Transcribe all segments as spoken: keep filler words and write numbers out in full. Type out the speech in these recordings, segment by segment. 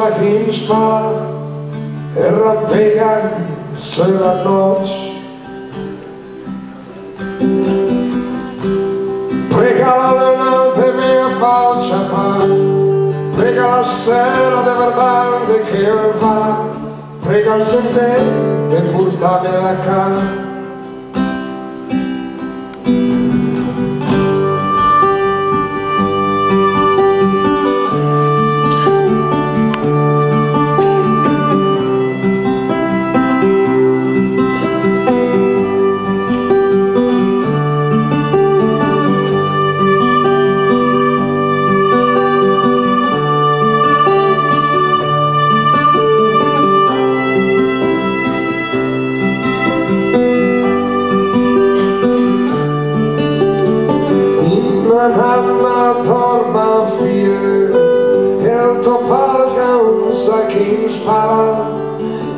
Sacch in spala e rampega sö la nòcc. Prega la löna de me a fal ciapà, prega la stèla de verdàmela che öl va, prega ol sentènt de purtàmela a cà. Dì ma nanna, dòrma fiö, e ol tò pà 'l gh'à un sacch in spala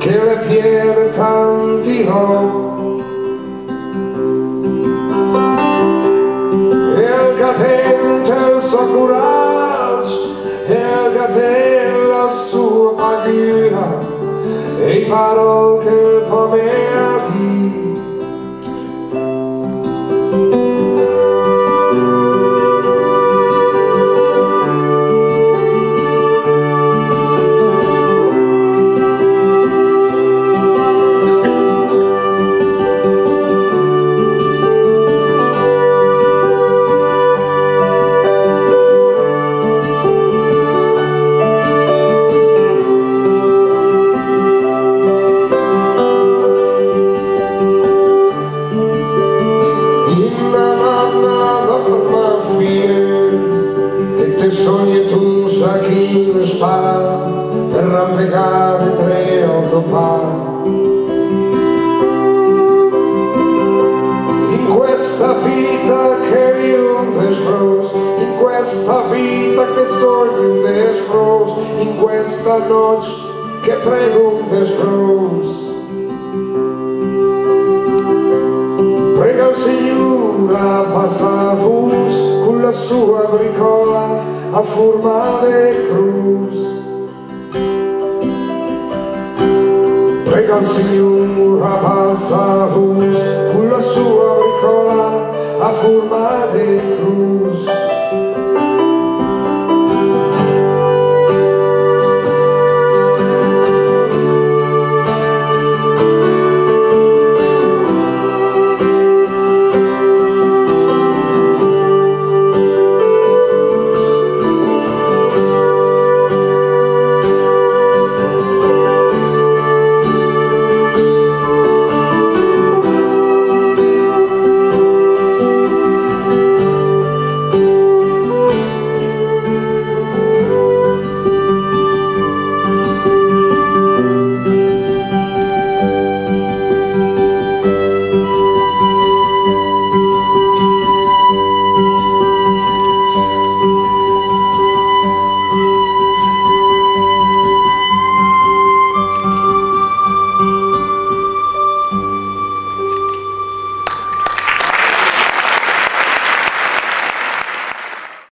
che l'è pié de tanti ròb. E 'l gh'à dènt ol sò curagg, e 'l gh'à dènt la sua pagüra, e i paròl che 'l pò mia dì. Dì ma nanna, dòrma fiö, che te sògnet un sacch in spala per rampegà dedré ol tò pà. In questa vita che vìv un desbròs, in questa vita che sògn un desbròs, in questa nòcc che prègo un desbròs. Prega ol Signùr a passà a vus cun la sua bricòla a furma de crus. Prega ol Signùr a passà a vus cun la sua bricòla a furma de crus.